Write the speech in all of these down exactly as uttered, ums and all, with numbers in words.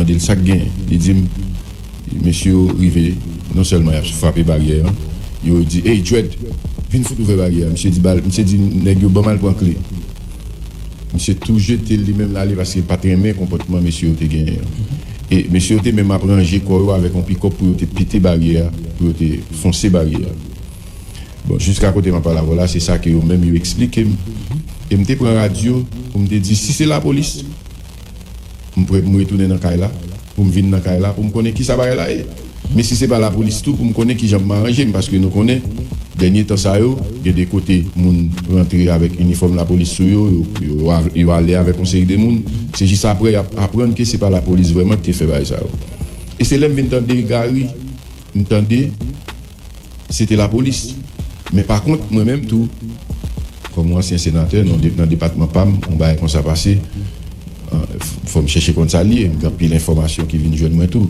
Di l sa k genyen. Li di m, mesye yo rive, non sèlman y ap frape baryè an, yo di, "Ey, Djwèd, vin fout ouvè baryè a." Misye di, bal, misye di nèg yo, "Ban m al pran kle." Misye tou jete l li menm l ale paske l pa t renmen konpòtman mesye yo te genyen an. E mesye yo te menm ap ranje kò yo avèk yon pikòp pou yo te pete baryè a, pou yo te fonse baryè a. Bon, jiska kote m ap pale avè w la, se sa ke yo menm yo eksplike m. E m te pran radyo pou m te di, si se lapolis, m prè pou m retounen nan kay la, pou m vin nan kay la, pou m konnen kisa bagay la ye. Men si se pa lapolis tou, pou m konnen kijan pou m aranje m, paske nou konnen, dènye tan sa yo, gen de kote moun rantre avèk inifòm lapolis sou yo, yo, yo, yo ale avèk yon seri de moun. Se jis apre y ap aprann ke se pa lapolis vrèman ki te fè bagay sa yo. E se lè m vin tande Gary, m tande se te lapolis. Men pa kont, mwen menm tou, kòm yon ansyen senatè nan, de- nan depatman pa m, yon bagay konsa pase, an, f- fò m chèche konn sa l ye, m gen anpil enfòmasyon ki vin jwenn mwen tou.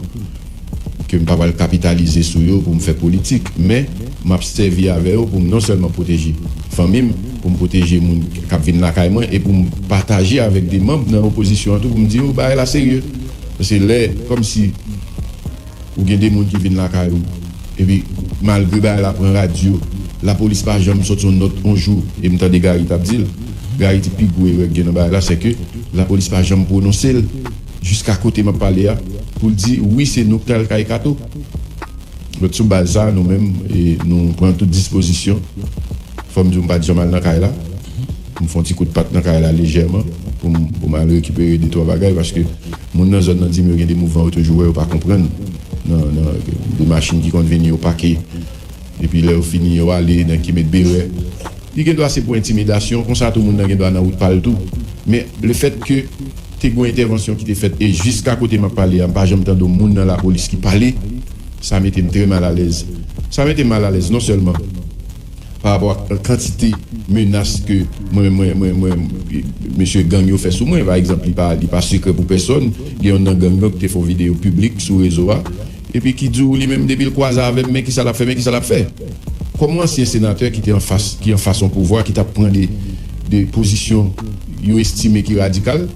Ke m pa pral kapitalize sou yo pou m fè politik, men m ap sèvi avè yo pou m non sèlman pwoteje fanmi m, pou m pwoteje moun k ap vin lakay mwen, e pou m pataje avèk de manm nan opozisyon an tou, pou m di yo, bagay la serye. Paske lè, kòmsi ou gen de moun ki vin lakay ou, epi malgre bagay la pran radyo, lapolis pa janm soti yon nòt yon jou, e m tande Gary t ap di l, Gary di pi gwo erè k gen nan bagay la, se ke lapolis pa janm pwononse l jiska kote m ap pale a, pou l di, wi, se nou k t al kay Kato. Donk, sou baz sa, nou menm, e, nou pran tout dispozisyon. Fò m di w, m pa t janm al nan kay la. M fè yon ti kout pat nan kay la lejèman pou m, pou m al rekipere de twa bagay, paske moun nan zòn nan di m yo gen de mouvman yo toujou wè yo pa konprann. Nan, nan de machin ki konn vini yo pake. Epi lè yo fini, yo ale, nèg ki met berè. Li gen dwa se pou entimidasyon, konsa tou moun nan gen dwa nan wout pa l tou. Men lefètke te gen yon entèvansyon ki te fèt, e jiska kote m ap pale a, m pa janm tande yon moun nan lapolis ki pale, sa mete m trè malalèz. Sa mete m malalèz non sèlman pa rapò ak kantite menas ke mwen, mwen, mwen, mwen, mesye gang yo fè sou mwen. Pa egzanp, li pa, li pa sekrè pou pèsòn. Gen youn nan gang yo ki te fè yon videyo piblik sou rezo a, epi ki di w li menm depi l kwaze avè m, men kisa l ap fè, men kisa l ap fè. Kòm yon ansyen senatè ki te anfas, ki anfas yon pouvwa, ki t ap pran de, de pozisyon yo estime ki radikal,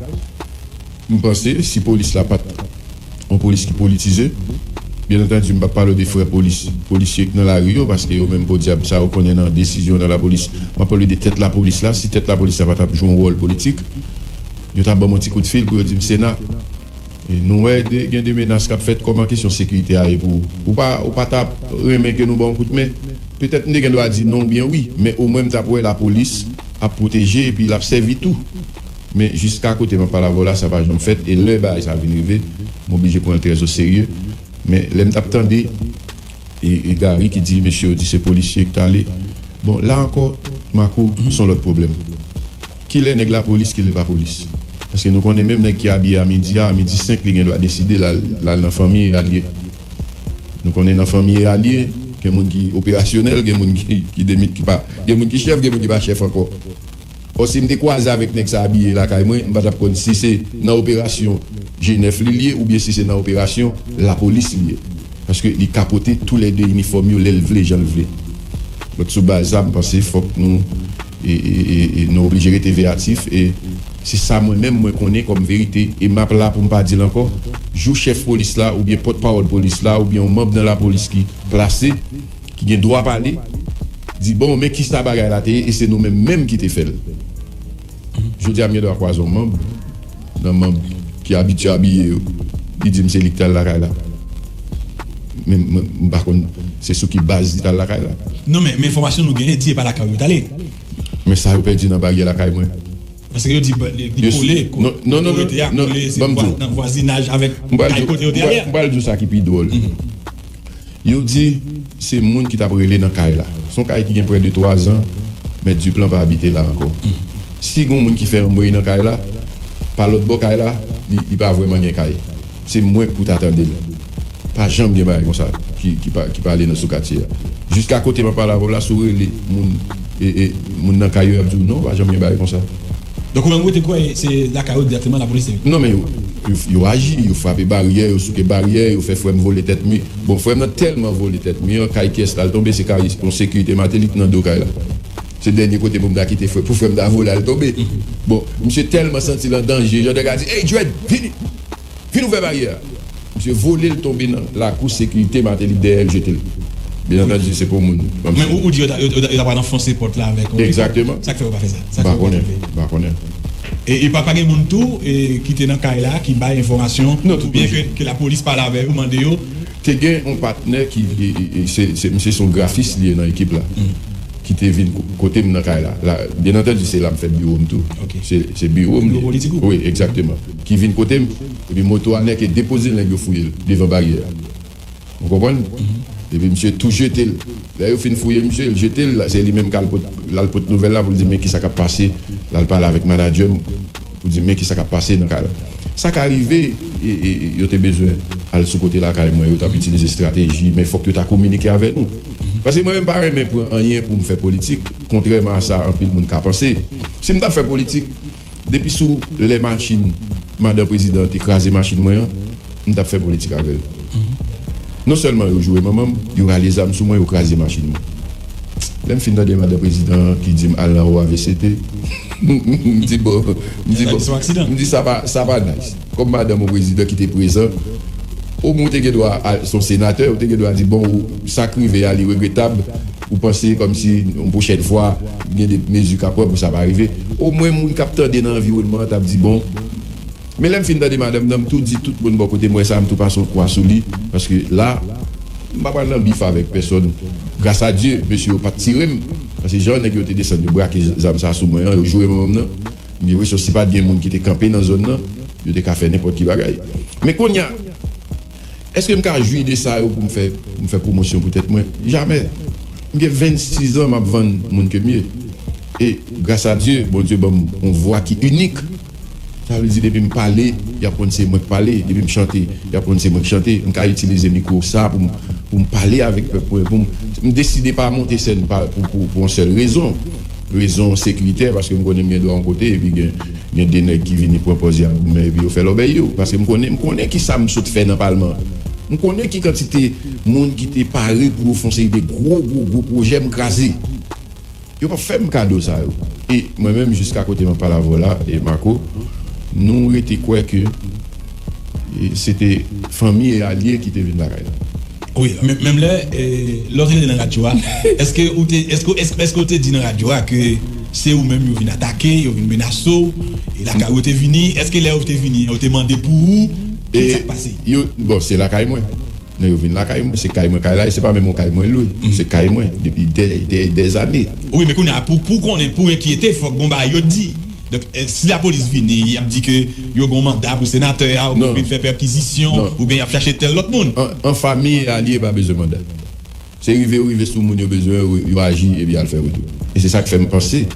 m panse si polis la pa t yon polis ki politize, byen antandi, m p ap pale w de frè polis, polisye k nan lari yo, paske yo menm podyab sa yo konnen nan desizyon nan lapolis. M ap pale w de tèt lapolis la. Si tèt lapolis la pa t ap jwe yon wòl politik, yo t ap ban m yon ti kout fil pou yo di m, Sena, e nou wè de, gen de menas k ap fèt, kòman kesyon sekirite a ye pou ou? Ou pa, ou pa t ap renmen ke nou ba w yon kout men? Petèt m te gen dwa di non oubyen wi, men omwen m t ap wè lapolis ap pwoteje epi l ap sèvi tou. Men jiska kote m ap pale avè w la, sa pa janm fèt. E lè bagay sa vin rive, m oblije pran l trè o serye. Men lè m t ap tande e, e Gary ki di mesye yo di se polisye ki t ale. Bon, la ankò, Makou, se yon lòt pwoblèm. Kilè nèg lapolis, kilè pa polis? Paske nou konnen menm nèg ki abiye a midi a, a midi senk, li gen dwa deside l al, l al nan fanmi e alye. Nou konnen nan fanmi e alye, gen moun ki operasyonèl, gen moun ki, ki demi, ki pa, gen moun ki chèf, gen moun ki pa chèf ankò. Ò, si m te kwaze avèk nèg sa abiye lakay mwen, m pa t ap konn si se nan operasyon G nèf li l ye oubyen si se nan operasyon lapolis li ye. Paske li ka pote toulède inifòm yo lè l vle, jan l vle. Donk, sou baz sa, m panse fòk nou, e, e, e, e, nou oblije rete veyatif. E se sa mwen menm mwen konnen kòm verite. E m ap la pou m pa di l ankò. Jou chèf polis la, oubyen pòtpawòl polis la, oubyen yon manm nan lapolis ki plase, ki gen dwa pale, di, bon, men kisa bagay la te ye, e se nou menm menm ki te fè l. Jodi a, m gen dwa kwaze yon manm, nan manm ki abitye abiye yo, li di m se li ki t al lakay la. Men m, m pa konn se sou ki baz li t al lakay la. Non, men, men enfòmasyon nou genyen di e pa lakay ou yo t ale. Men sa yo pèdi nan baryè lakay mwen. Paske yo di ba- li, li Yo kole, si- ko- non, non, non, kote non, a non, kole, se ban m vwa- di w. Nan vwazinaj avèk M pral kay di w- kote yo te m pral- ale a. M pral di w sa ki pi dwòl. Yo di se moun ki t ap rele nan kay la. Se yon kay ki gen prè de twa zan, Mèt Duplan pa abite la ankò. Si gen yon moun ki fè anmwey nan kay la, pa lòt bò kay la, li, li pa vrèman gen kay. Se mwen k pou ta tande l. Pa janm gen bagay konsa ki, ki, pa, ki pale nan sou katye a. Jiska kote m ap pale avè w la, si w rele moun, e, e, moun nan kay yo, y ap di w non, pa janm gen bagay konsa. Donk, ou menm ou te kwè se lakay ou direkteman lapolis te vin? Non, men yo, yo, yo aji, yo frape baryè, yo souke baryè, yo fè frè m vole tèt mi. Bon, frè m nan tèlman vole tèt mi an, kay kiyès l al tonbe, se kay yon sekirite Matelly ki nan do kay la. Se dènye kote pou m ta kite frè, pou frè m ta vole al tonbe. Bon, misye tèlman santi l an danje, jan nèg la di, "Ey, Djwèd, vini!" Vin ouvè baryè a. Misye vole l tonbe nan lakou sekirite, Martelly dèyè l jete l. Byen antandi, se pou moun. Men ou, ou di yo ta, yo, yo ta, yo ta pral anfonse pòt la avèk yon. Egzakteman. Sa k fè yo pa fè sa? Sa k fè yo pa rive? M pa konnen. E, e pa, pa gen moun tou e, ki te nan kay la, ki bay enfòmasyon, Non, tout oubyen moun. Ke, ke lapolis pale avè yo, mande yo? Te gen yon patnè ki, e, e, e, se, se, misye se yon grafis li ye nan ekip la. Ki te vin ko- kote m nan kay la. la byen antandi, se la m fè biwo m tou. Ok. Se, se biwo m. Biwo politik ou? Wi, egzakteman. Ki vin kote m, epi moto a nèk e depoze l, nèg yo fouye l devan baryè a. Ou konprann? Epi misye tou jete l. Lè yo fin fouye misye, l jete l, se li menm k al pot, l al pot nouvèl la pou l di men kisa k ap pase. L al pale avèk manadjè m pou di men kisa k ap pase nan kay la. Sa ka rive, e, e, e, yo te bezwen al sou kote lakay mwen, yo t ap itilize estrateji, men fòk yo ta kominike avè nou. Paske mwen menm pa renmen pran anyen pou m fè politik, kontrèman a sa anpil moun ka panse. Si m t ap fè politik, depi sou lè machin madan prezidan te kraze machin mwen an, m t ap fè politik avè l. Non sèlman yo joure manman m, yo rale zam sou mwen, yo kraze machin mwen. Lè m fin tande madan prezidan an ki di m al nan O A V C T, m di bon, m di Sa bon, se yon aksidan. M di sa pa, sa pa nice. Kòm madanm yon prezidan ki te prezan, omwen ou te gen dwa al, se yon senatè, ou te gen dwa di bon, ou, sa k rive a li regretab, ou panse kòmsi yon pwochèn fwa gen de mezi k ap pran pou sa pa rive. Omwen moun k ap tande nan anviwònman an t ap di bon, men lè m fin tande madanm nan, m tou di tout moun bò kote m wè sa, m tou pase yon kwa sou li, paske la, m pa pral nan bif avèk pèsòn. Gras a Dye, mesye yo pa t tire m, paske jan nèg yo te desann, yo brake zam sa sou mwen an, yo joure manman m nan. M di wi, si pa t gen moun ki te kanpe nan zòn nan, yo te ka fè nenpòt ki bagay. Men kounye a, èske m ka jwi de sa yo pou m fè, pou m fè pwomosyon pou tèt mwen? Jamè. M gen vennsis an, m ap vann moun ke m ye. E gras a Dye, Bondye ban m yon vwa ki inik. Sa vle di depi m pale, y ap konn se mwen k pale, depi m chante, y ap konn se mwen k chante. M ka itilize mikwo sa pou m, pou m pale avèk pèp mwen, pou m, m deside pa monte sèn pa, pou, pou, pou yon sèl rezon. Rezon sekiritè, paske m konnen m gen dwa yon kote, epi gen, gen de nèg ki vini pran pòz y ap goumen, epi yo fè lòbèy yo. Paske m konnen, m konnen ki sa m sot fè nan palman. M konnen ki kantite moun ki te pare pou yo fè yon seri de gwo, gwo, gwo pwojè m kraze. Yo p ap fè m kado sa yo. E mwen menm, jiska kote m ap pale avè w la, e Marco, nou rete kwè ke e se te fanmi e alye ki te vin lakay la. Wi, men- menm lè, e, lè w te nan radyo a, èske ou te, èske, èske, èske w te di nan radyo a ke se ou menm yo vin atake, yo vin menase w, e lakay ou te vini, èske lè yo te vini, yo te mande pou ou, ki sa k pase? Yo, bon, se lakay mwen. Lè yo vin lakay mwen, se kay mwen kay la, e se pa menm yon kay mwen lwe, se kay mwen depi dè, dè, dè zane. Wi, men kounye a, pou, pou konnen, pou enkyete, fòk gon bagay yo di. Donk, eh, si lapolis vini, y ap di ke yo gon manda pou senatè a, ou Non. Vin fè pèkizisyon, Non. Oubyen y ap chache tèl lòt moun. An, an fanmi e alye pa bezwen manda. Se rive yo rive sou moun yo bezwen, yo, yo aji epi y al fè retou. E se sa k fè m panse.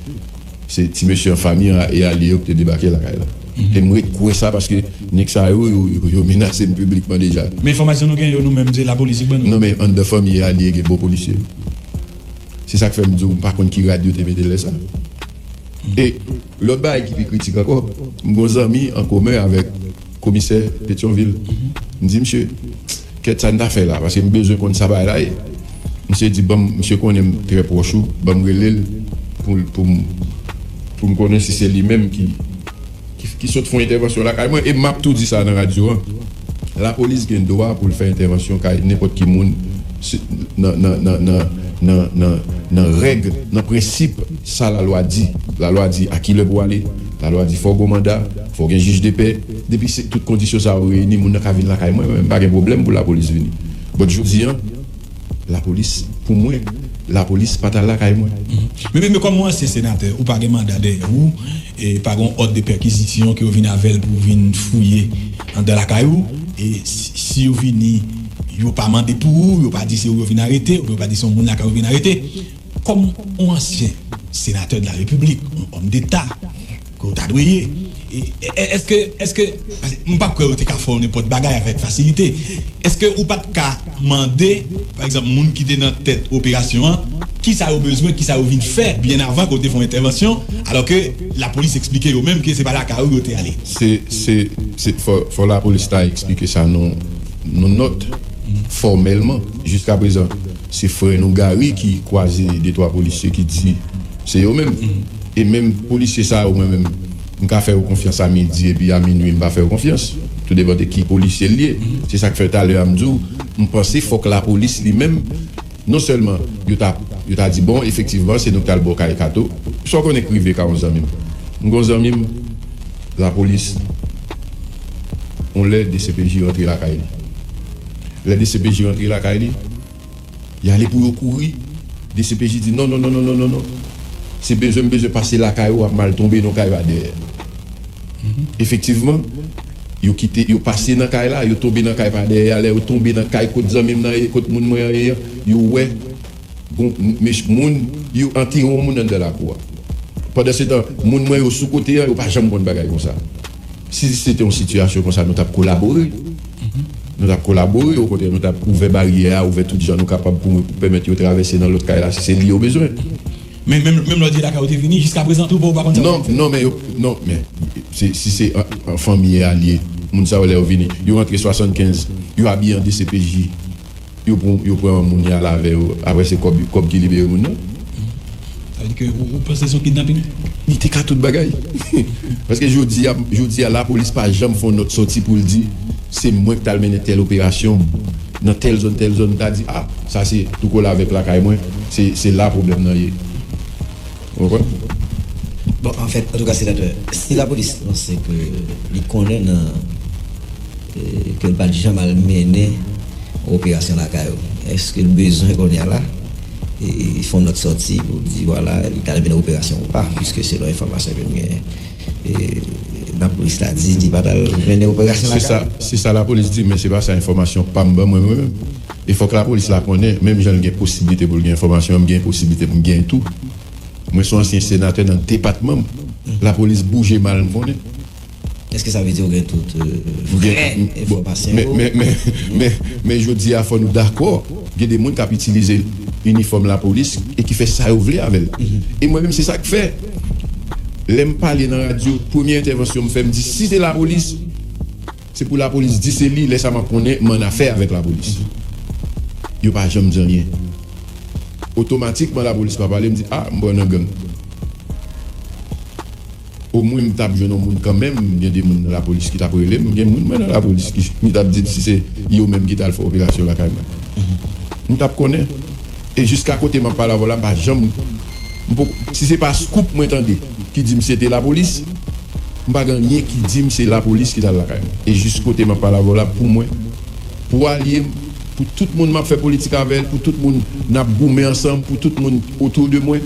Se ti mesye an fanmi an e alye yo ki te debake lakay la. E m ret kwè sa paske nèg sa yo, yo, yo, yo menase m piblikman deja. Men enfòmasyon nou gen yo nou menm, se lapolis ki ban nou. Non, men anndan fanmi e alye gen bon polisye. Se sa k fè m di w, m pa konn ki rad yo te mete lè sa. E lòt bagay ki pi kritik ankò, m gon zanmi an komen avèk komisè Petyonvil. M di, "Misye, kèt sa n ta fè la, paske m bezwen konn sa bagay la ye." Misye di, "Ban m," misye konnen m trè pwòch ou, "ban m rele l pou, pou m, pou m konnen si se li menm ki, ki, ki sot fè yon entèvansyon lakay mwen." E m ap tou di sa nan radyo an. Lapolis gen dwa pou l fè entèvansyon kay nenpòt ki moun si- nan, nan, nan, nan, nan, nan, nan règ, nan prensip sa lalwa di. Lalwa di a kilè pou ale, lalwa di fò w gon manda, fò w gen jij de pè. Depi se tout kondisyon sa yo reyini, moun nan ka vin lakay mwen, mwen pa gen pwoblèm pou lapolis vini. But jodi an, lapolis, pou mwen, lapolis pa t al lakay mwen. Men, men, men kòm yon ansyen senatè, ou pa gen manda dèyè ou, e pa gen yon òd de pèkizisyon ke yo vin avè l pou vin fouye anndan lakay ou, e si, si yo vini, yo pa mande pou ou, yo pa di se ou yo vin arete, oubyen yo pa di se yon moun lakay ou vin arete. Kòm yon ansyen senatè de la repiblik, yon òm deta, ke w ta dwe ye, e, e, èske, èske, paske m p ap kwè yo te ka fè w nenpòt bagay avèk fasilite. Èske ou pa t ka mande, pa egzanp, moun ki te nan tèt operasyon an, ki sa yo bezwen, ki sa yo vin fè, byen avan ke w te fè yon entèvansyon, alò ke lapolis eksplike yo menm ke se pa lakay ou yo te ale? Se, se, se, fò, fò lapolis ta eksplike sa nan, nan nòt, fòmèlman. Jiska prezan, se frè nou Gary ki kwaze de twa polisye ki di se yo menm. E menm polisye sa yo, mwen menm, m ka fè yo konfyans a midi epi a minui m pa fè yo konfyans. Tou depann de ki polisye l ye. Se sa k fè talè a m di w, m panse fòk lapolis li menm, non sèlman yo ta, yo ta di, bon, efektivman, se nou k t al bò kay Kato. Sa w konnen k rive ka yon zanmi m? M gen yon zanmi m, lapolis, yon lè D C P J rantre lakay li. Lè D C P J rantre lakay li, y ale pou yo kouri. D C P J di, non, non, non, non, non, non, non. Se bezwen, m bezwen pase lakay ou, w ap mal tonbe nan kay pa dèyè. Efektivman, yo kite, yo pase nan kay la, yo tonbe nan kay pa dèyè a. Lè yo tonbe nan kay kot zanmi m nan ye, kot moun mwen an ye an, yo wè, bon, mech-, moun, yo antere yon moun anndan lakou a. Pandansetan, moun mwen yo sou kote an, yo pa janm konn bagay konsa. Si se te yon sitiyasyon konsa, nou t ap kolabore. Nou t ap kolabore, okontrè, nou t ap ouvè baryè a, ouvè tout jan nou kapab pou, pou pèmèt yo travèse nan lòt kay la, si se li yo bezwen. Men menm, menm lè w di lakay ou te vini, jiskaprezan tou, ou pa konn sa w Non, pral fè. Non, men yo, non, men se, si se an, an fanmi a li ye, moun sa yo lè yo vini, yo rantre swasannkenz, yo abiye an D C P J, yo pran, yo pran moun y al avè yo, apre se kòb, kòb ki libere moun nan. Sa vle di ke ou, ou panse se yon kidnaping? Li te ka tout bagay. Paske jodi a, jodi a, lapolis pa janm fè yon nòt sòti pou l di, se mwen ki t al mennen tèl operasyon nan tèl zòn, tèl zòn, ta di, a, sa se Touko Lavèp lakay mwen, se, se la pwoblèm nan ye. Ou konprann? Bon, anfèt, antouka, senatè, si lapolis panse ke li konnen nan, e, ke l pa t janm al mennen yon operasyon lakay ou, èske l bezwen kounye a la, e, fè yon nòt sòti pou l di, vwala, li t al mennen operasyon ou pa, piske selon enfòmasyon ke m genyen, e, lapolis la di, li pa t al mennen operasyon lakay ou? Se sa, se sa lapolis di, men se pa sa enfòmasyon pa m ban mwen, mwen menm. E fòk lapolis la konnen, menm jan l gen posiblite pou l gen enfòmasyon, m gen posiblite pou m gen tou. Mwen se yon ansyen senatè nan depatman m. Lapolis bouje mal, m konnen. Èske sa vle di ou gen tout, e, M gen vrè m- bon, enfòmasyon men, yo? Men, men, men, men jodi a, fò nou dakò, gen de moun k ap itilize inifòm lapolis e ki fè sa yo vle avè l. E mwen menm, se sa k fè, lè m pale nan radyo, premye entèvansyon m fè, m di, si se lapolis, se pou lapolis di se li, lè sa m ap konnen m annafè avèk lapolis. Yo pa janm di anyen. Otomatikman, lapolis pa pale, m di, a, m pran nan gang. Omwen, m t ap jwenn yon moun kanmenm, gen de moun nan lapolis ki t ap rele m, gen moun mwen nan lapolis ki, ki t ap di m si se yo menm ki t al fè operasyon lakay mwen. M t ap konnen. E jiska kote m ap pale avè w la, m pa janm, m poko, si se pa scoop mwen tande ki di m se te lapolis, m pa gen anyen ki di m se lapolis ki t al lakay mwen. E jis kote m ap pale avè w la, pou mwen, pou alye m, pou tout moun m ap fè politik avè l, pou tout moun n ap goumen ansanm, pou tout moun otou de mwen,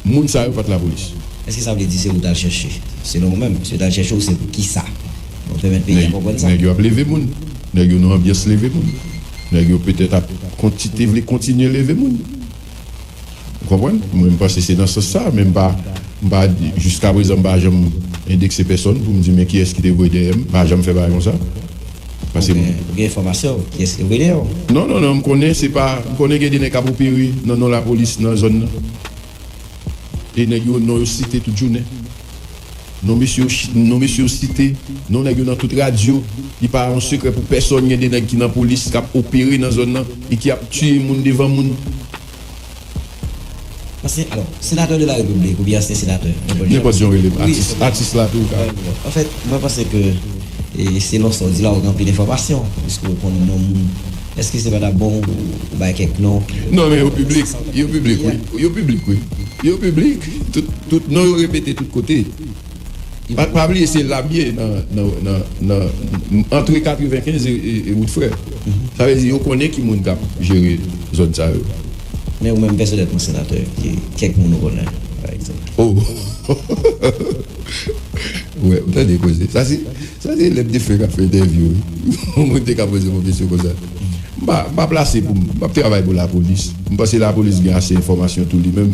moun sa yo pa t lapolis. Èske sa vle di se ou t al chèche? Selon ou menm, si yo t al chèche w, se pou kisa? Nou pèmèt peyi a konprann sa. Nèg yo ap leve moun. Nèg yo nan anbyans leve moun. Nèg yo petèt ap konti-, te vle kontinye leve moun. Ou konprann? Mwen, m panse se nan sans sa, men m pa, m pa, jiskaprezan, m pa janm endekse pèsòn pou m di, men kiyès ki te voye dèyè m. M pa janm fè bagay konsa. Paske Ou gen, ou gen enfòmasyon, kiyès ki voye dèyè w? Non, non, non, m konnen se pa, m konnen gen de nèg k ap opere nan non lapolis nan zòn nan. E nèg yo, non yo site tout jounen. Non mesye yo chi-, non mesye yo site, non nèg yo nan tout radyo. Li pa yon sekrè pou pèsòn, gen de nèg ki nan polis k ap opere nan zòn nan e ki ap tiye moun devan moun. Ansyen, alò, senatè de la repiblik oubyen ansyen senatè, nenpòt jan. Nenpòt jan w rele m, wi, atis, atis la tou ka. Anfèt, mwen panse ke, e, selon sa w di la, ou gen anpil enfòmasyon, piske ou konn non moun. Èske se pa ta bon ou, ou bay kèk non? Non, men yo piblik, yo piblik, wi. Yo piblik, wi. Yo piblik, tout, tout non yo repete tout kote. Pa, pa bliye se la m ye nan, nan, nan, nan, antre katrevenkenz e, e, e wout Frè. Sa vle di yo konnen ki moun k ap jere zòn sa yo. Men ou menm pèsonèlman, senatè, ki, kèk moun ou konnen, pa egzanp? Oh! Wè, ou tande koze. Sa se, sa se lè m te fè, k ap fè entèvyou, wi. Yon moun te ka poze m yon kesyon konsa. M pa, m pa plase pou m, m ap travay pou lapolis. M panse lapolis gen ase enfòmasyon tou li menm.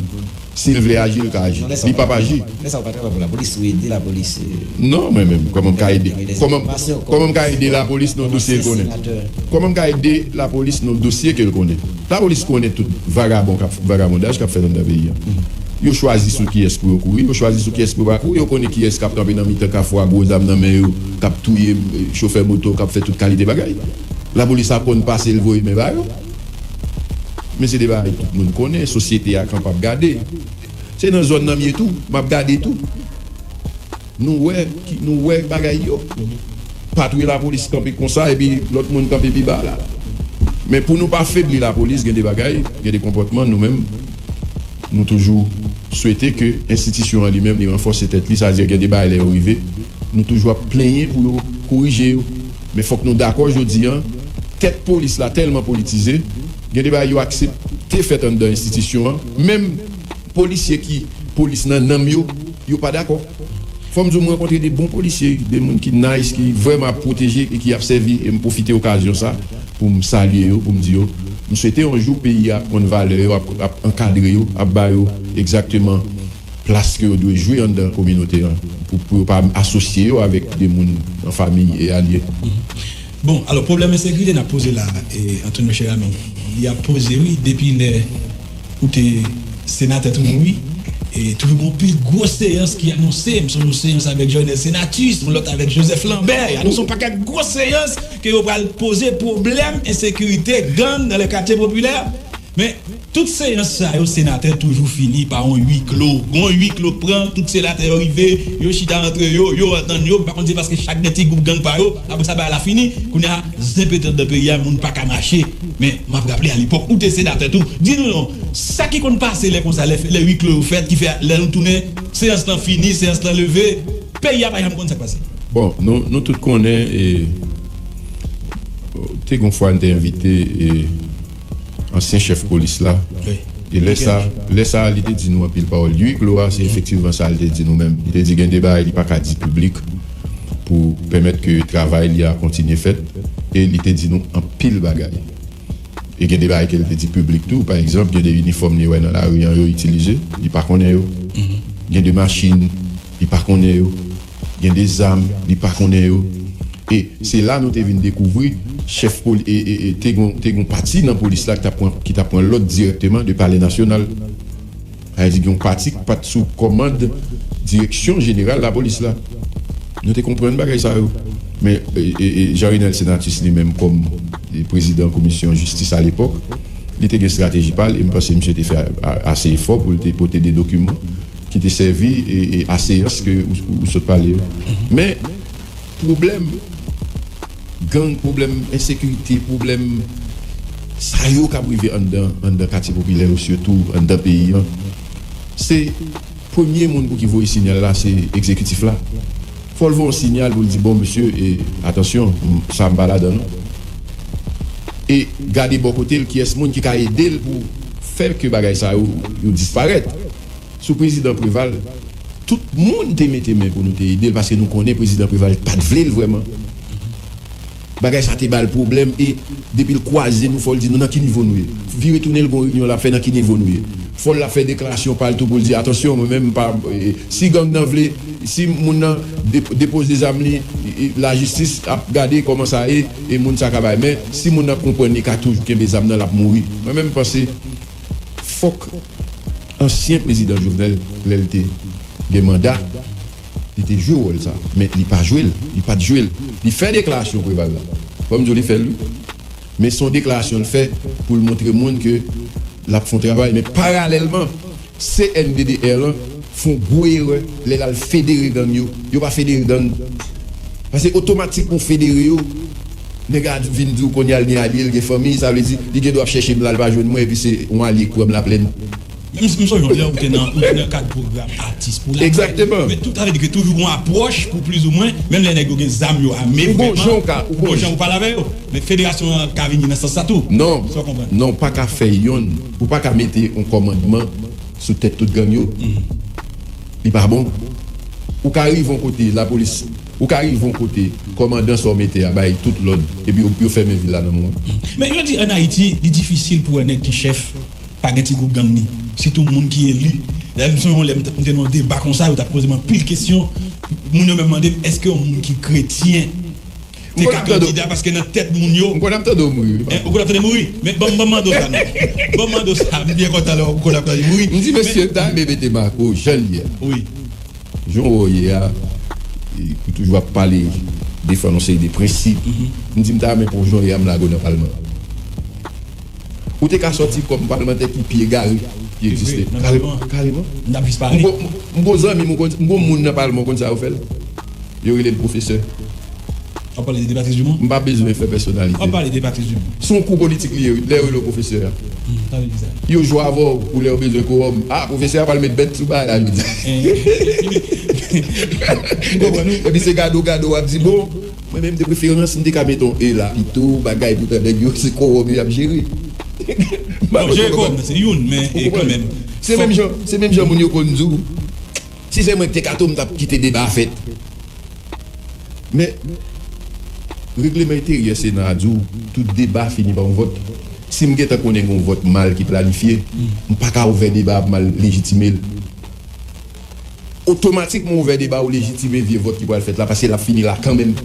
Si l vle aji, l ka aji. Li p ap aji. Lè sa w pa travay pou lapolis, ou ede lapolis, e, Non, mwen menm, kòman m ka ede? Kòman, kòman m ka ede lapolis nan dosye l konnen? Kòman m ka ede lapolis nan dosye ke l konnen? Lapolis konnen tout vagabon k ap, vagabondaj k ap fèt anndan peyi a. Yo chwazi sou kiyès pou yo kouri, yo chwazi sou kiyès pou yo pa kouri, yo konnen kiyès k ap kanpe nan mitan kafou a, gwo zam nan men yo, k ap touye, e, chofè moto, k ap fè tout kalite bagay. Lapolis ap konn pase l voye men ba yo. Men se de bagay tout moun konnen, sosyete a k ap gade. Se nan zòn nan m ye tou, m ap gade tou. Nou wè, ki, nou wè bagay yo. patwouye lapolis kanpe konsa epi lòt moun kanpe pi ba la. Men pou nou pa febli lapolis, gen de bagay, gen de konpòtman nou menm, nou toujou swete ke enstitisyon an li menm, li ranfòse tèt li, sa vle di gen de bagay lè yo rive, nou toujou ap plenyen pou yo korije yo. Men fòk nou dakò jodi an, tèt polis la tèlman politize, gen de bagay yo aksepte fèt anndan enstitisyon an, menm polisye ki polis nan nanm yo, yo pa dakò. Fò m di w, m rankontre de bon polisye, de moun ki nice, ki vrèman ap pwoteje e ki ap sèvi, e m pwofite okazyon sa pou m salye yo, pou m di yo, m swete yon jou peyi a ap konn valè yo, ap, ap ankadre yo, ap ba yo egzakteman plas ke yo dwe jwe anndan kominote an, pou, pou yo pa asosye yo avèk de moun an fanmi e alye. Bon, alò, pwoblèm ensekirite n ap poze la, e, Antonio Cheramy, li ap poze, wi, depi lè ou te senatè tou, wi. E toujou gen yon pil gwo seyans ki anonse. M sonje yon seyans avèk Jovenel Senatus, yon lòt avèk Joseph Lambert. Y anonse yon pakèt gwo seyans ke yo pral poze pwoblèm ensekirite, gang dans les quartiers populaires. Men, tout seyans sa yo, senatè, toujou fini pa yon huis clos. Gen yon huis clos pran, tout senatè yo rive, yo chita antre yo, yo antann yo, m pa konn se paske chak gen ti gwoup gang pa yo, apre sa bagay la fini, kounye a, zenpetan nan peyi a, moun pa ka mache. Men, m ap raple alepòk, ou te senatè tou, di nou non, sa ki konn pase lè konsa, lè, lè huis clos yo fèt, ki fè lè nou tounen, seyans lan fini, seyans lan leve, peyi a pa janm konn sa k pase. Bon, nou, nou tout konnen, e, te gon fwa n te envite, e, ansyen chèf polis la. E lè sa, lè sa, li te di nou anpil pawòl. Huis clos a, se efektivman sa li te di nou menm. Li te di gen de bagay li pa ka di piblik pou pèmèt ke travay li a kontinye fèt. E li te di nou anpil bagay. E gen de bagay ke li te di piblik tou. Pa egzanp, gen de inifòm li wè nan lari an yo itilize, li pa konnen yo. Gen de machin, li pa konnen yo. Gen de zam, li pa konnen yo. E se la nou te vin dekouvri chèf poli, e, e, e, te gon, te gon pati nan polis la ki t ap pran, ki t ap pran lòd dirèkteman de Palè Nasyonal. Sa vle di gen yon pati ki pa t sou kòmand direksyon jeneral lapolis la. Nou te konprann bagay sa yo. Men, e, e, e, Jean Renel Senatus li menm kòm, e, prezidan komisyon jistis alepòk, li te gen estrateji pa l, e m panse misye te fè a, a, ase efò pou l te pote de dokiman ki te sèvi, e, e, a seyans ke ou, ou, ou sot pale yo. Men, pwoblèm gang, pwoblèm ensekirite, pwoblèm sa yo k ap rive anndan, anndan katye popilè yo, sitou anndan peyi an, se premye moun pou ki voye sinyal la, se egzekitif la. Fò l voye yon sinyal pou l di, bon, mesye, e, atansyon, m, sa m pa ladan non. E gade bò kote l, kiyès moun ki ka ede l pou fè ke bagay sa yo, yo disparèt. Sou prezidan Preval, tout moun te mete men pou nou te ede l, paske nou konnen prezidan Preval pa t vle l vrèman. Bagay sa te ba l pwoblèm, e depi l kwaze nou, fò l di nou nan ki nivo nou ye. Vire tounen, l gon reyinyon l ap fè, nan ki nivo nou ye. Fò l ap fè deklarasyon pa l tou pou l di, atansyon, mwen menm m pa, e, si gang nan vle, si moun nan de, depoze zam li, e, lajistis ap gade kòman sa ye, e moun sa ka bay. Men si moun nan konprann li ka toujou kenbe zam nan, l ap mouri. Mwen menm m panse fòk ansyen prezidan Jovenel, lè l te gen manda, li te jwe wòl sa. Men li pa jwe l, li pa t jwe l. Li fè deklarasyon Preval la. Fò m di w, li fè l wi. Men se yon deklarasyon l fè pou l montre moun ke l ap fè yon travay. Men paralèlman, C N D D R lan fè yon gwo erè lè l al federe gang yo. Yo pa federe gang. Paske otomatikman w federe yo, nèg la vin di w kounye a l gen alye, l gen fanmi, sa vle di li gen dwa ap chèche m la, l pa jwenn mwen, epi se yon alye k pran m Laplèn. M, m sonje yon lè ou te nan, ou te nan kad pwogram atis pou la. Egzakteman. Men tout sa vle di ke toujou gon apwòch pou plizoumwen, menm lè nèg yo gen zam, yo ame, Ou gon jan ou ka, ou gon jan. Ou pale avè yo. Men federasyon an ka vini nan sans sa tou. Non, Sa w konprann? Non, ou pa ka fè yonn, ou pa ka mete yon kòmandman sou tèt tout gang yo. Li pa bon. Ou ka rive yon kote, lapolis, ou ka rive yon kote, kòmandan sa w mete a bay tout lòd, epi yo, yo fèmen vil la nan moman. Men yo di ann Ayiti, li difisil pou wè nèg ki chèf pa gen ti gwoup gang ni. Sitou moun ki eli. Dayè, m sonje yon lè m t, m te nan yon deba konsa, yo t ap poze m anpil kesyon. Moun yo menm mande m, èske yon moun ki kretyen te ka kandida, paske nan tèt moun yo. M konn ap tande w mouri. Ou konn ap tande mouri? Men ban m, ban m mande w sa non. Ban m mande w sa, m byen kontan lè ou konn ap tande mouri. M di mesye ta, men mete Marco, jan l ye. Wi. Jan w ye a, ou toujou ap pale, defann yon seri de prensip. M di m ta renmen pou jan w ye a, m lage w nan palman. Ou te ka sòti kòm palmantè ki pi egare ki egziste. Kareman. M gon zanmi m, m gon moun nan palman, ou konn sa yo fè l? Yo rele l pwofesè. W ap pale de Patrice Dumont? M pa bezwen fè pèsonalite. W ap pale de Patrice Dumont? Se yon kou politik li ye, wi, lè yo rele w pwofesè a. Hmm, sa vle di sa? Yo jwe avè w pou lè yo bezwen kowòm. Ah, pwofesè a pral met bèt sou bagay la jodi a. Eh. M konprann ou. Epi se gade w, gade w, w ap di, bon, mwen menm de preferans, m te ka met yon E la pito, bagay, poutan nèg yo, se kowòm yo ap jere. Bon, jere kowòm nan, se youn, men, e, kanmenm. Se menm jan, se menm jan moun yo konn di w, si se mwen ki te Kato, m t ap kite deba a fèt. Men, regleman enteryè Sena a di w, tout deba fini pa yon vòt. Si m gentan konnen gen yon vòt mal ki planifye, m pa ka ouvè deba a pou m al lejitime l. Otomatikman, ouvè deba, ou lejitime vye vòt ki pral fèt la, paske l ap fini la kanmenm.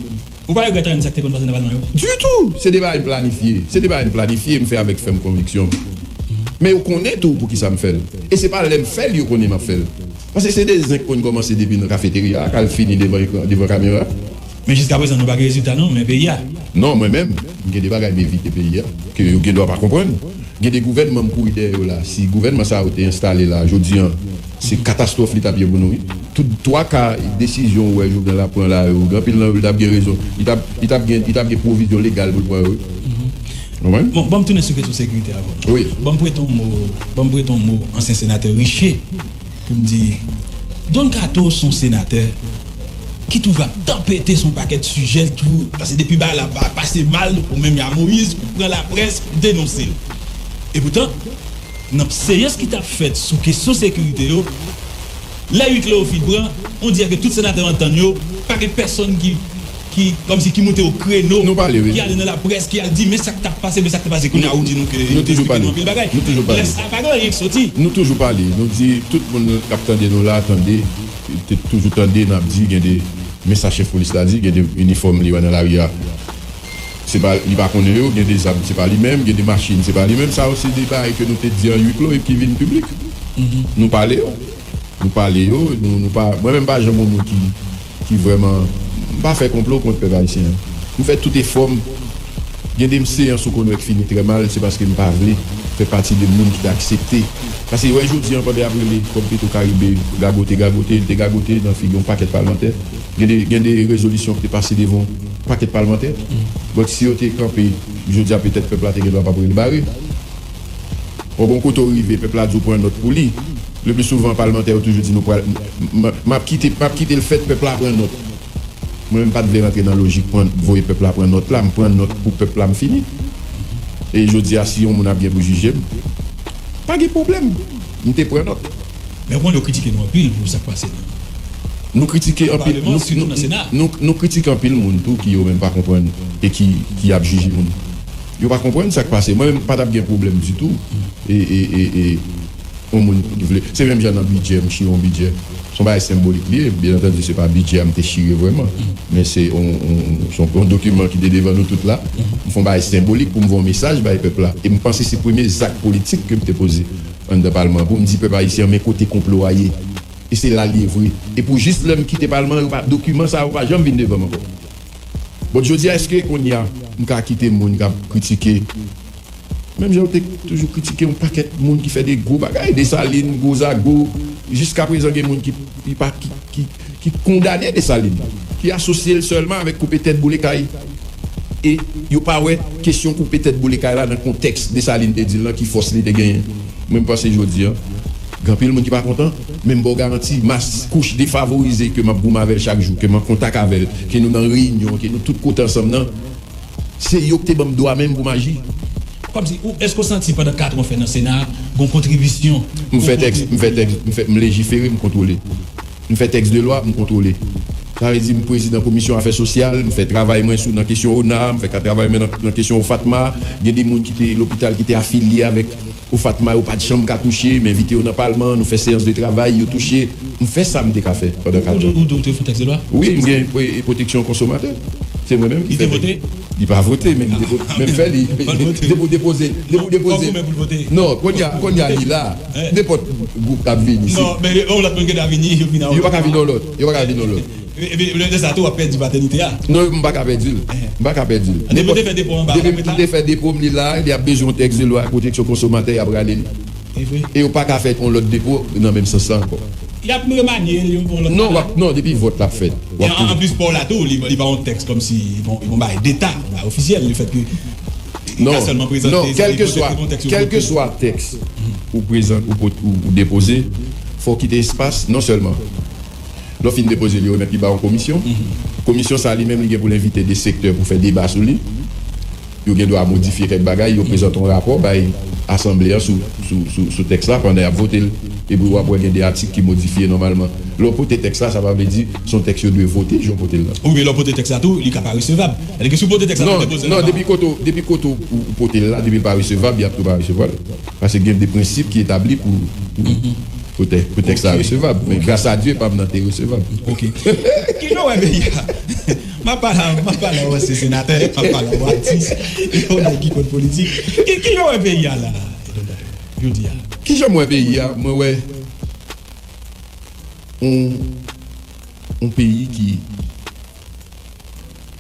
Ou pa regrèt anyen sa k te konn pase nan palman yo? Ditou! Se deba yo planifye. Se deba yo planifye, m fè avèk fèm konviksyon. Men yo konnen tou poukisa m fè l. E se pa lè m fè l yo konnen m ap fè l. Paske se de zen k konn kòmanse depi nan kafeterya a, k al fini devan ekran, devan kamera. Men jiskaprezan, nou pa gen rezilta non, men peyi a. Non, mwen menm, m gen de bagay m evite peyi a, ke yo gen dwa pa konprann. Gen de gouvènman m kouri dèyè yo la. Si gouvènman sa yo te enstale la, jodi an, se katastwòf li t ap ye pou nou, wi. Tout twa ka desizyon ou wè Jovenel ap pran la yo, gen anpil nan yo, li t ap gen rezon. Li t ap, li t ap gen, li t ap gen pwovizyon legal pou l pran yo, wi. Konprann? Bon, ban m tounen sou kesyon sekirite a avan. Wi. Ban m prete yon mo, ban m prete yon mo ansyen senatè Riché pou m di, Don Kato se yon senatè ki toujou ap tanpete sou yon pakèt sijè, toujou, paske depi bagay la pa pase mal, ou menm y a Moïse, ou pran laprès, ou denonse l. Epoutan, nan seyans ki t ap fèt sou kesyon sekirite yo, lè ui klo yo fin pran, on dirè ke tout senatè yo antann yo, pa gen pèsonn ki, ki, kòmsi ki moute o kreno, ki ale nan laprès, ki al di, men sa k t ap pase, men sa k t ap pase, kounye a ou di nou ke yo te sipliman anpil bagay. Lè sa, pa gen anyen k soti. Nou toujou pale, nou di, tout moun k ap tande nou la, tande, te toujou tande, n ap di, gen de, men sa chèf polis la di, gen de inifòm li wè nan lari a. Se pa, li pa konnen yo, gen de zam, se pa li menm, gen de machin, se pa li menm. Sa yo se de bagay ke nou te di an ui klo epi ki vin piblik. Nou pale yo. Nou pale yo, nou, nou pa, mwen menm pa janm yon moun ki, ki vrèman, m pa fè konplo kont pèp ayisyen an. M fè tout efò m, gen de seyans ou konn wè k fini trè mal, se paske m pa vle fè pati de moun ki te aksepte. Paske wè jodi an pandan y ap rele kòm Petro Caribe gagote, gagote, li te gagote nan figi yon pakèt palmantè. Gen de, gen de rezolisyon ki te pase devan yon pakèt palmantè. Donk, si yo te kanpe, jodi a, petèt pèp la te gen dwa p ap rele bare. Bon, bon, kote w rive, pèp la di w pran nòt pou li. Le pli souvan, palmantè yo toujou di nou pral, m, m, m ap kite, m ap kite l fèt, pèp la pran nòt. Mwen menm pa t vle rantre nan lojik pran, voye pèp la pran nòt la, m pran nòt pou pèp la, m fini. E jodi a, si yon moun ap gen pou jije m, pa gen pwoblèm. M te pran nòt. Men ou konn yo kritike nou anpil pou sa k pase nan Nou kritike anpil, Palman, nou, sitou nou, nan Sena. Nou, nou kritike anpil moun tou ki yo menm pa konprann e ki, ki ap jije moun. Yo pa konprann sa k pase. Mwen menm, m pa t ap gen pwoblèm ditou. E, e, e, e, yon moun ki vle. Se menm jan nan bidjè, m chire yon bidjè. Se yon bagay senbolik li ye. Byen antandi, se pa bidjè a m te chire vrèman. Men se yon, yon, yon, se yon, yon dokiman ki te devan nou tout la. M fè yon bagay senbolik pou m voye yon mesaj bay pèp la. E m panse se premye zak politik ke m te poze anndan palman an pou m di pèp ayisyen an, men kote konplo a ye. E se la l ye vre. E pou jis lè m kite palman an, yo pa, dokiman sa yo pa janm vin devan m ankò. Bon, jodi a, èske kounye a, m ka kite moun k ap kritike, menm jan yo te toujou kritike yon pakèt moun ki fè de gwo bagay, Desalin, gwo zago, jiskaprezan gen moun ki, ki pa, ki, ki, ki kondane Desalin, ki asosye l sèlman avèk koupe tèt boule kay. E yo pa wè kesyon koupe tèt boule kay la nan kontèks Desalin te di l lan, ki fòs li te genyen. Mwen, m panse jodi a, gen anpil moun ki pa kontan, men m ba w garanti, mas kouch defavorize ke m ap goumen avè l chak jou, ke m an kontak avè l, ke nou nan reyinyon, ke nou tout kote ansanm nan, se yo ki te ban m dwa menm pou m aji. Kòmsi, ou, èske w santi pandan kat an w fè nan Sena a, gen yon kontribisyon? M fè tèks, m fè tèks, m fè, m lejifere, m kontwole. M fè tèks de lwa, m kontwole. Sa vle di, m prezidan komisyon afè sosyal, m fè travay mwen sou, nan kesyon ona, m fè ka travay mwen nan, nan kesyon OFATMA. Gen de moun ki te lopital ki te afilye avèk OFATMA, yo pa t janm ka touche, m envite yo nan palman, nou fè seyans de travay, yo touche. M fè sa m te ka fè pandan kat an. Ou, ou, ou te fè tèks de lwa? Wi, m gen pwe-, pwoteksyon konsomatè. Se mwen menm ki fè. Li te vote? Li pa vote, men li depo-, men m fè li. Depo-, depoze, depo-, depoze. Non, kounye a, kounye a li la. Nenpòt gwoup k ap vini. Non, men yon lòt moun gen dwa vini, yo vin an lòt. Yo pa ka vin an lòt. Yo pa ka vin an lòt. Epi, epi, lè sa tou, w ap pèdi patènite a. Non, m pa ka pèdi l. M pa ka pèdi l. Depi w te fè depo anba. Depi m te fè depo m, li la, li ap bezwen yon tèks de lwa pwoteksyon konsomatè, y ap rale li. E yo pa ka fè yon lòt depo nan menm sans la ankò. Y ap remanye l yon, yon lòt Non, w ap, non, depi vòt la ap fèt. W ap An, an plis, pa w la tou, li, li pa yon tèks kòmsi, li pa yon bagay deta, yon bagay ofisyèl, lefètke li Non, ka sèlman prezante non, sa, li kèlkeswa, prezante yon tèks, yon kèlkeswa tèks ou prezan-, ou pot-, ou, ou depoze, fò w kite espas, non sèlman lè w fin depoze l, yo remèt li ba yon komisyon. Komisyon sa a li menm, li gen pou l envite de sektè pou fè deba sou li. Yo gen dwa modifye kèk bagay, yo prezante yon rapò bay asanble a sou, sou, sou, sou tèks la pandan y ap vote l. Epi w ap wè gen de atik ki modifye nòmalman. Lè w pote tèks la, sa pa vle di se yon tèks yo dwe vote jan w pote l la. Oubyen lè w pote tèks la tou, li ka pa resevab. Sètadi ke si w pote tèks la, Non, depoze l non, anba depi kote w, depi kote w, ou pote l la, depi l pa resevab, y ap tou pa resevwa l. Paske gen de prensip ki etabli pou, pou, pou tè-, pou tèks la Ok. resevab. Men gras a Dye, pa m nan te resevab. Ok. Kijan w wè peyi a? M ap pale a, m ap pale a yon ansyen senatè, m ap pale a yon atis, yon nèg ki konn politik. Ki, kijan w wè peyi a la, jodi a? Kijan m wè peyi a? Mwen wè yon, yon peyi ki,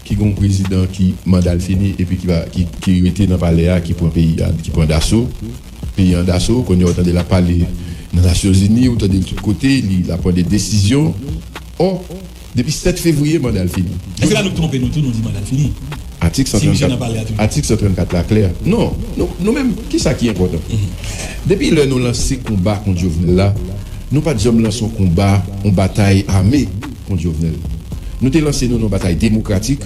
ki gen yon prezidan ki manda l fini epi ki va, ki, ki rete nan palè a, ki pran peyi a, ki pran daso, peyi an daso. Kounye a, w tande l ap pale nan Nasyonzini, w tande l tout kote, li, l ap pran de desizyon. Ò, depi sèt fevriye, manda l fini. Èske pa nou twonpe nou tou, nou di manda l fini? Atik Si misye nan palè a toujou. Atik san trannkat la klè. Non, nou, nou menm, ki sa ki enpòtan? Depi lè nou lanse konba kont Jovenel la, nou pa t janm lanse yon konba, yon batay ame kont Jovenel. Nou te lanse nou nan yon batay demokratik.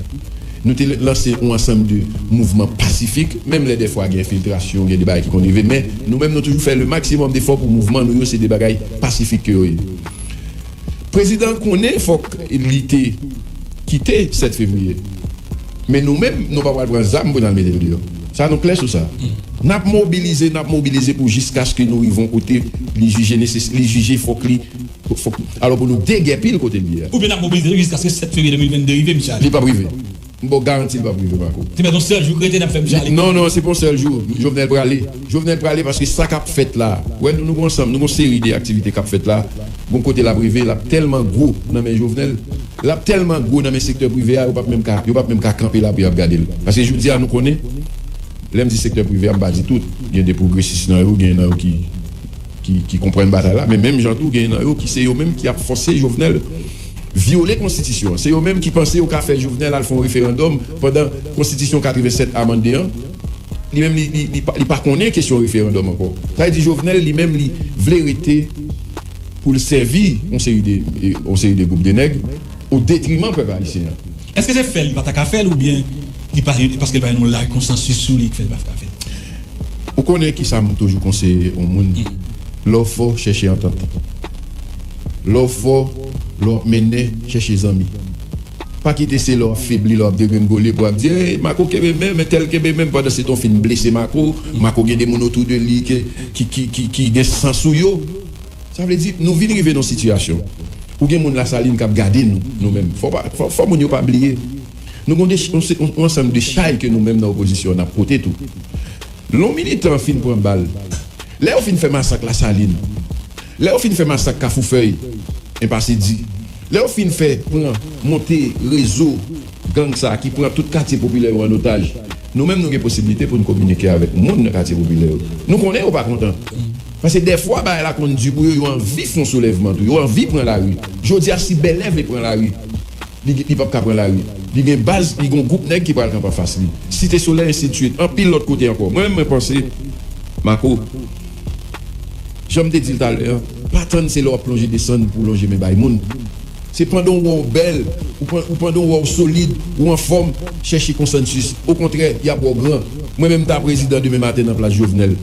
Nou te lanse yon ansanm de mouvman pasifik, menm lè dèfwa gen enfiltrasyon, gen de bagay ki konn rive, men nou menm nou toujou fè le maksimòm defò pou mouvman nou yo se de bagay pasifik ke yo ye. Prezidan an konnen fòk li te kite sèt fevriye. Men nou menm, nou pa pral pran zam pou n al mete l deyò. Sa nou klè sou sa. N ap mobilize, n ap mobilize pou jiskaske nou rive yon kote li jije neses-, li jije fòk li, fòk, alò pou nou degèpi l kote l ye a. Oubyen n ap mobilize jiskaske sèt fevriye de mil vennde rive, misye ale. Li p ap rive. M ba w garanti li p ap rive, Marco. Se mèt yon sèl jou k rete, n ap fè misye ale. Non, non, se pa yon sèl jou. Jovenel prale. Jovenel prale paske sa k ap fèt la. Wè, nou, nou gon ansanm, nou gon seri de aktivite k ap fèt la. Gon kote l ap rive, l ap tèlman gwo nan men Jovenel. L ap tèlman gwo nan men sektè prive a, yo p ap menm ka, yo p ap menm ka kanpe la pou y ap gade l. Paske jodi a, nou konnen, lè m di sektè prive a, m pa di tout. Gen de pwogresis nan yo, gen nan yo ki, ki, ki konprann batay la, men menm jan tou, gen nan yo ki se yo menm ki ap fòse Jovenel vyole konstitisyon an. Se yo menm ki panse yo ka fè Jovenel al fè yon referandòm pandan konstitisyon katrevennsèt amande an. Li menm, li, li, li, pa, li pa konnen kesyon referandòm ankò. Sa vle di Jovenel, li menm, li vle rete pou l sèvi yon seri de, yon seri de gwoup de nèg o detriman pèp ayisyen an. Èske se fè l li pa ta ka fè l oubyen li pa, paske l pa gen yon laj konsansis sou li ki fè l pa ka fè l? Ou konnen ki sa m toujou konseye yon moun, lè w fò, chèche antant. Lè w fò, lè w ap mennen, chèche zanmi. Pa kite se lè w ap febli, lè w ap degrengole pou w ap di, "Ey, Marco kenbe men, men tèl kenbe men m," pandan se tan w fin blese Marco, Marco gen de moun otou de li ke, ki, ki, ki, ki gen san sou yo. Sa vle di, nou vin rive nan yon sitiyasyon ou gen moun Lasalin k ap gade nou, nou menm. Fò pa, fò, fò moun yo pa bliye. Nou gen de, yon, yon, yon ansanm de chay ke nou menm nan opozisyon an n ap pote tou. Lè yon militan fin pran bal, lè yo fin fè masak Lasalin, lè yo fin fè masak Kafou Fèy, Enpase Di, lè yo fin fè pran, monte rezo gang sa a ki pran tout katye popilè yo an otaj, nou menm nou gen posiblite pou n kominike avèk moun nan katye popilè yo. Nou konnen yo pa kontan. Paske dèfwa bagay la konn di pou yo, yo anvi fè yon soulèvman tou, yo anvi pran lari. Jodi a, si Bèlè vle pran lari, li, li p ap ka pran lari. Li gen baz, li gen yon gwoup nèg ki pral kanpe anfas li. Site Solèy, ensidswit. Anpil lòt kote ankò. Mwen menm, mwen panse, Marco, jan m te di l talè a, pa tann se lè w ap plonje desann pou w lonje men bay moun. Se pandan w wè w bèl, ou pan-, ou pandan w wè w solid, ou anfòm, chèche konsansis. Okontrè, y ap wè w gran. Mwen menm, m ta prezidan demen maten nan plas Jovenel.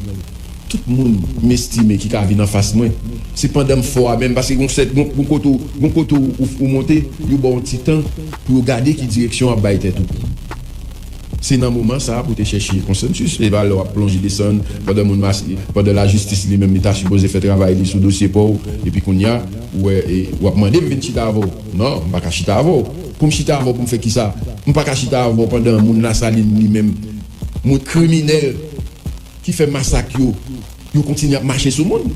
Tout moun m estime ki ka vin anfas mwen, se pandan m fò a menm, paske gon sèt, gon, gon kote w, gon kote w, ou, ou monte, yo ba w yon ti tan pou yo gade ki direksyon w ap bay tèt ou. Se nan moman sa a pou te chèche konsansis, e pa lè w ap plonje desann, pandan moun mas-, pandan lajistis li menm li ta sipoze fè travay li sou dosye pa w, epi kounye a, ou wè, e, w ap mande m vin chita avè w. Non, m pa ka chita avè w. Pou m chita avè w pou m fè kisa? M pa ka chita avè w pandan moun Lasalin li menm, moun kriminèl, ki fè masak yo, yo kontinye ap mache sou moun.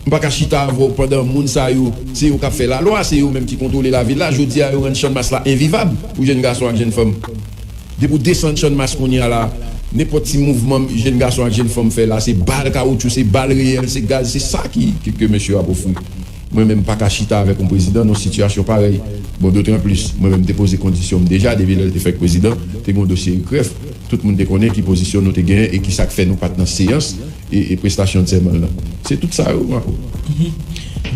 M pa ka chita avè w pandan moun sa yo, se yo k ap fè lalwa, se yo menm ki kontwole lavil la. Jodi a, yo rann Channmas la envivab pou jèn gason ak jèn fanm. Depi w desann Channmas kounye a la, Nenpòt ti mouvman jenn gason ak jenn fanm fè la, se bal kawotchou, se bal reyèl, se gaz, se sa ki, ke, ke mesye yo ap ofri. Mwen menm, m pa ka chita avèk yon prezidan nan yon sitiyasyon parèy. Bon, dotanplis, mwen menm, m te poze kondisyon m deja, depi lè l te fèk prezidan, te gen yon dosye ikrèf. Tout moun te konnen ki pozisyon nou te genyen e ki sa k fè nou pa t nan seyans e, e prestasyon de sèman l lan. Se tout sa yo, Marco.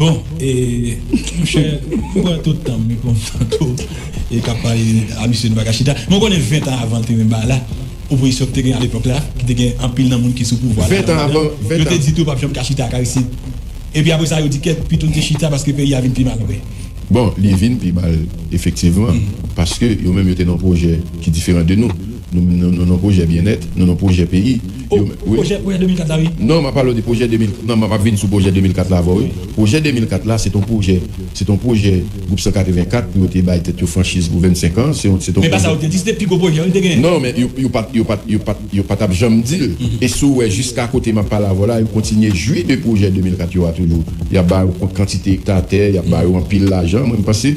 Bon, e, monchè, m pran tout tan m, m pran tanto, e k ap pale a misye nou pa ka chita. Mwen konnen ven tan avan l te menm bagay la, opozisyon ki te gen alepòk la, ki te gen anpil nan moun ki sou pouvwa la. Ven tan avan, ven tan. Yo te di tou p ap janm ka chita ak Aristide. Epi apre sa, yo di kèt, pito n te chita paske peyi a vin pi mal ankò. Bon, li vin pi mal, efektivman, paske yo menm yo te nan pwojè ki diferan de nou. Nou, nou, nou nan pwojè byennèt, nou nan pwojè peyi. Oh, pwojè, pwojè de mil kat la, wi. Non, m ap pale de pwojè de mil, non, m ap vin sou pwojè de mil kat la avè w, wi. Pwojè de mil kat la, se t on pwojè, se t on pwojè gwoup san katreven kat pou yo te bay tèt yo franchiz pou vennsenk an. Se yon, se t on Men pa sa yo te di, se te pi gwo pwojè yo te genyen. Non, men yo, yo pa t, yo pa t, yo pa t, yo pa t ap janm di l. E si w wè jiska kote m ap pale avè w la, yo kontinye jwi de pwojè de mil kat yo a toujou. Y ap ba yo kantite ekta tè, y ap ba yo anpil lajan. Mwen, m panse,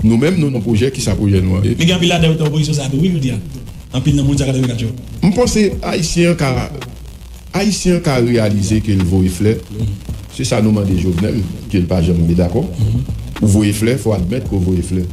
nou menm, nou nan pwojè, ki sa pwojè nou an ye? Men gen anpil ladan yo te opozisyon sa tou, wi, jodi a. Anpil nan moun sa katreven kat yo. M panse Ayisyen an ka, Ayisyen an ka reyalize ke l voye flè. Se sa nou mande Jovenel, ke l pa janm dakò. Ou voye flè, fò admèt ke w voye flè.